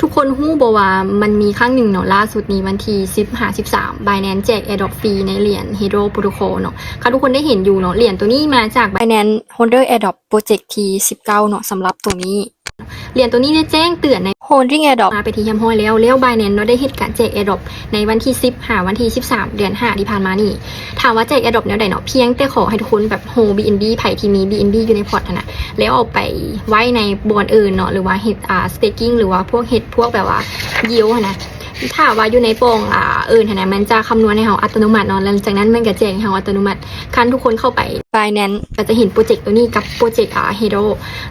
ທຸກຄົນຮູ້ບໍ່ວ່າມັນມີຄັ້ງໜຶ່ງເນາະ ລ່າສຸດນີ້ວັນທີສິບຫາສິບສາມ Binance ແຈກ Airdrop ຟຣີໃນຫຼຽນ Hero Protocol ເນາະ. ຄັນທຸກຄົນໄດ້ເຫັນຢູ່ເນາະ ຫຼຽນໂຕນີ້ມາຈາກ Binance Holder Airdrop Project ທີສິບເກົ້າເນາະ. ສຳລັບໂຕນີ້ ຫຼຽນໂຕນີ້ໄດ້ແຈ້ງເຕືອນໃນ Holding Airdrop ມາເປັນທີ່ຮຽບຮ້ອຍແລ້ວ ແລ້ວ Binance ເນາະ ໄດ້ເຮັດການແຈກ Airdrop ໃນວັນທີສິບຫາວັນທີສິບສາມ ເດືອນຫ້າທີ່ຜ່ານມານີ້. ຖາມວ່າແຈກ Airdrop ແນວໃດເນາະ ພຽງແຕ່ຂໍໃຫ້ທຸກຄົນແບບ hold BNB ໃຜທີ່ມີ BNB ຢູ່ໃນ port ຫັ້ນນະ ແລ້ວເອົາໄປໄວ້ໃນບ່ອນອື່ນເນາະ ຫຼືວ່າເຮັດ ອ່າ staking ຫຼືວ່າພວກເຮັດພວກແບບວ່າ yield ຫັ້ນນະ. ຖ້າວ່າຢູ່ໃນປ່ອງ ອ່າ ເອີນຫັ້ນນະ ມັນຈະຄຳນວນໃຫ້ເຮົາອັດຕະໂນມັດເນາະ ຫຼັງຈາກນັ້ນມັນກະແຈກໃຫ້ເຮົາອັດຕະໂນມັດ. ຄັນທຸກຄົນເຂົ້າໄປ Binance ກະຈະເຫັນໂປຣເຈັກໂຕນີ້ກັບໂປຣເຈັກ ອ່າ Hero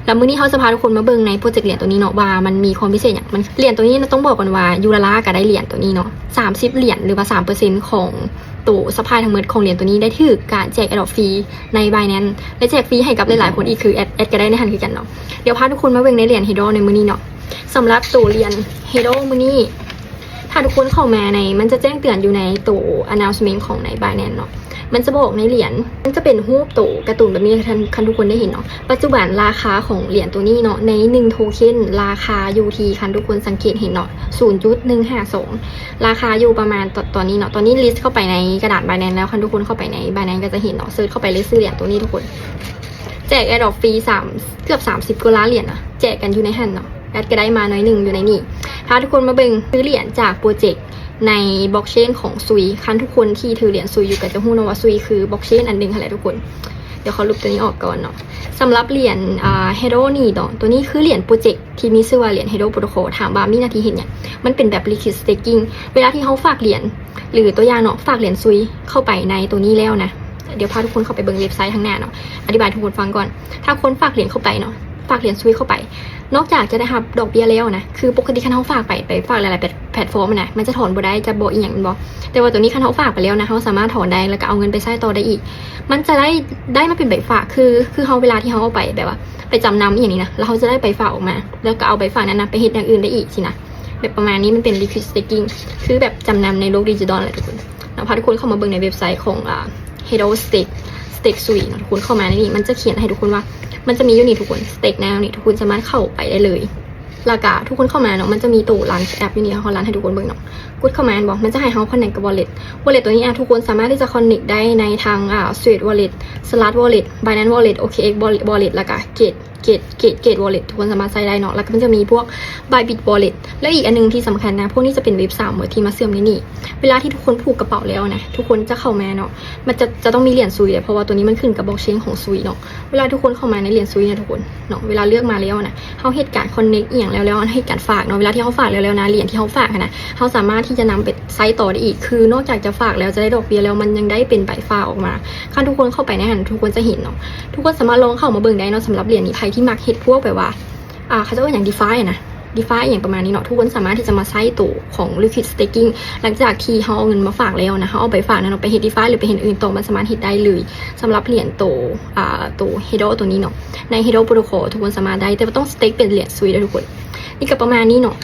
ແລ້ວມື້ນີ້ເຮົາຈະພາທຸກຄົນມາເບິ່ງໃນໂປຣເຈັກຫຼຽນໂຕນີ້ເນາະ ວ່າມັນມີຄວາມພິເສດຫຍັງ. ມັນ ຫຼຽນໂຕນີ້ນະ ຕ້ອງບອກກ່ອນວ່າ ຢູລາລາກະໄດ້ຫຼຽນໂຕນີ້ເນາະ ສາມສິບຫຼຽນ ຫຼືວ່າ ສາມເປີເຊັນ ຂອງໂຕ supply ທັງໝົດຂອງຫຼຽນໂຕນີ້ ໄດ້ຖືກການແຈກ Airdrop ຟຣີໃນ Binance ແລະ ແຈກຟຣີໃຫ້ກັບຫຼາຍໆຄົນອີກ ຄືແອັດ ແອັດກະໄດ້ໃນຫັ້ນຄືກັນເນາະ. ດຽວພາທຸກຄົນມາເບິ່ງໃນຫຼຽນ Hero ໃນມື້ນີ້ເນາະ. ສຳລັບໂຕຫຼຽນ Hero ມື້ນີ້ ຖ້າທຸກຄົນເຂົ້າມາໃນ ມັນຈະແຈ້ງເຕືອນຢູ່ໃນໂຕ announcement ຂອງໃນ Binance ເນາະ ມັນຈະບອກໃນຫຼຽນ ມັນຈະເປັນຮູບໂຕກາຕູນແບບນີ້ ຄັນ ຄັນທຸກຄົນໄດ້ເຫັນເນາະ. ປັດຈຸບັນລາຄາຂອງຫຼຽນໂຕນີ້ເນາະ ໃນໜຶ່ງໂທເຄັນ ລາຄາຢູ່ທີ່ ຄັນທຸກຄົນສັງເກດເຫັນເນາະ ສູນຈຸດໜຶ່ງຫ້າສອງ ລາຄາຢູ່ປະມານ ຕ- ຕອນນີ້ເນາະ ຕອນນີ້ list ເຂົ້າໄປໃນກະດານ Binance ແລ້ວ. ຄັນທຸກຄົນເຂົ້າໄປໃນ Binance ກະຈະເຫັນເນາະ ເສີດເຂົ້າໄປເລີຍຊື່ຫຼຽນໂຕນີ້ທຸກຄົນ. ແຈກ Airdrop ຟຣີສາມ ເກືອບສາມສິບກວ່າລ້ານຫຼຽນນະ ແຈກກັນຢູ່ໃນຫັ້ນເນາະ. ແອັດກະໄດ້ມາໜ້ອຍໜຶ່ງຢູ່ໃນນີ້. ພາທຸກຄົນມາເບິ່ງຊື່ຫຼຽນຈາກໂປຣເຈັກໃນ blockchain ຂອງ Sui. ຄັນທຸກຄົນທີ່ຖືຫຼຽນ Sui ຢູ່ກະຈະຮູ້ເນາະວ່າ Sui ຄື blockchain ອັນໜຶ່ງຫັ້ນແຫຼະທຸກຄົນ. ດຽວຂໍລົບໂຕນີ້ອອກກ່ອນເນາະ. ສຳລັບຫຼຽນ ອ່າ Hero ນີ້ເນາະ ໂຕນີ້ຄືຫຼຽນໂປຣເຈັກທີ່ມີຊື່ວ່າຫຼຽນ Hero Protocol. ຖາມວ່າມີໜ້າທີ່ເຮັດຫຍັງ? ມັນເປັນແບບ liquid staking ເວລາທີ່ເຮົາຝາກຫຼຽນ ຫຼື ຕົວຢ່າງເນາະ ຝາກຫຼຽນ Sui ເຂົ້າໄປໃນໂຕນີ້ແລ້ວນະ ດຽວພາທຸກຄົນເຂົ້າໄປເບິ່ງເວັບໄຊທາງໜ້າເນາະ ອະທິບາຍທຸກຄົນຟັງກ່ອນ. ຖ້າຄົນຝາກຫຼຽນເຂົ້າໄປເນາະ ຝາກຫຼຽນ Sui ເຂົ້າໄປ ນອກຈາກຈະໄດ້ຮັບດອກເບ້ຍແລ້ວນະ ຄືປົກກະຕິຄັນເຮົາຝາກໄປ ໄປຝາກຫຼາຍໆແພລດ ແພລດຟອມນະ ມັນຈະຖອນບໍ່ໄດ້ ຈະບໍ່ອີ່ຫຍັງແມ່ນບໍ່? ແຕ່ວ່າໂຕນີ້ຄັນເຮົາຝາກໄປແລ້ວນະ ເຮົາສາມາດຖອນໄດ້ ແລ້ວກະເອົາເງິນໄປໃຊ້ຕໍ່ໄດ້ອີກ. ມັນຈະໄດ້ ໄດ້ມາເປັນໃບຝາກ ຄື ຄືເຮົາ ເວລາທີ່ເຮົາເອົາໄປແບບວ່າ ໄປຈຳນຳອີ່ຫຍັງນີ້ນະ ແລ້ວເຮົາຈະໄດ້ໃບຝາກອອກມາ ແລ້ວກະເອົາໃບຝາກນັ້ນນະ ໄປເຮັດຢ່າງອື່ນໄດ້ອີກຊີ້ນະ ແບບປະມານນີ້. ມັນເປັນ liquid staking ຄືແບບຈຳນຳໃນໂລກດິຈິຕອນແຫຼະທຸກຄົນເນາະ. ພາທຸກຄົນເຂົ້າມາເບິ່ງໃນເວັບໄຊຂອງ ອ່າ Hero Stake Stake Sui ເນາະ ທຸກຄົນເຂົ້າມາໃນນີ້ ມັນຈະຂຽນໃຫ້ທຸກຄົນວ່າ ມັນຈະມີຢູ່ນີ້ທຸກຄົນ Stake Now ນີ້ ທຸກຄົນສາມາດເຂົ້າໄປໄດ້ເລີຍ. ແລ້ວກະທຸກຄົນເຂົ້າມາເນາະ ມັນຈະມີໂຕ Launch App ຢູ່ນີ້ ເຮົາ Launch ໃຫ້ທຸກຄົນເບິ່ງເນາະ. ກົດເຂົ້າມາແມ່ນບໍ່ ມັນຈະໃຫ້ເຮົາ connect ກັບ wallet wallet ໂຕນີ້ ອາ ທຸກຄົນສາມາດທີ່ຈະ connect ໄດ້ໃນທາງ ອ່າ Suite Wallet Strat Wallet Binance Wallet OKX Wallet ແລ້ວກະ Gate Gate Gate Gate Wallet ທຸກຄົນສາມາດໃຊ້ໄດ້ເນາະ. ແລ້ວກະມັນຈະມີພວກ Bybit Wallet ແລະ ອີກອັນໜຶ່ງທີ່ສຳຄັນນະ ພວກນີ້ຈະເປັນ Web ສາມໝົດທີ່ມາເຊື່ອມໃນນີ້. ເວລາທີ່ທຸກຄົນຜູກກະເປົາແລ້ວນະ ທຸກຄົນຈະເຂົ້າມາເນາະ ມັນຈະ ຈະຕ້ອງມີຫຼຽນ Sui ເດ ເພາະວ່າໂຕນີ້ມັນຂຶ້ນກັບ blockchain ຂອງ Sui ເນາະ. ເວລາທຸກຄົນເຂົ້າມາໃນຫຼຽນ Sui ນະທຸກຄົນເນາະ ເວລາເລືອກມາແລ້ວນະ ເຮົາເຮັດການ connect ອີ່ຫຍັງແລ້ວ ແລ້ວເຮົາເຮັດການຝາກເນາະ ເວລາທີ່ເຮົາຝາກແລ້ວ ແລ້ວນະ ຫຼຽນທີ່ເຮົາຝາກຫັ້ນນະ ເຮົາສາມາດທີ່ຈະນຳໄປໃຊ້ຕໍ່ໄດ້ອີກ ຄືນອກຈາກຈະຝາກແລ້ວຈະໄດ້ດອກເບ້ຍແລ້ວ ມັນຍັງໄດ້ເປັນໃບຝາກອອກມາ. ຄັນທຸກຄົນເຂົ້າໄປໃນຫັ້ນ ທຸກຄົນຈະເຫັນເນາະ ທຸກຄົນສາມາດລອງເຂົ້າມາເບິ່ງໄດ້ເນາະ. ສຳລັບຫຼຽນນີ້ ໃຜທີ່ມັກເຮັດພວກແບບວ່າ ອ່າ ເຂົາເຈົ້າເອີ້ນຫຍັງ DeFi ນະ DeFi ອີ່ຫຍັງປະມານນີ້ເນາະ ທຸກຄົນສາມາດທີ່ຈະມາໃຊ້ໂຕຂອງ Liquid Staking ຫຼັງຈາກທີ່ເຮົາເອົາເງິນມາຝາກແລ້ວນະ ເຮົາເອົາໃບຝາກນັ້ນເນາະ ໄປເຮັດ DeFi ຫຼື ໄປເຮັດອື່ນຕໍ່ ມັນສາມາດເຮັດໄດ້ເລີຍ. ສຳລັບຫຼຽນໂຕ ອ່າ ໂຕ Hero ໂຕນີ້ເນາະ ໃນ Hero Protocol ທຸກຄົນສາມາດໄດ້ ແຕ່ວ່າຕ້ອງ stake ເປັນຫຼຽນ Sui ເດີທຸກຄົນ. ນີ້ກະປະມານນີ້ເນາະ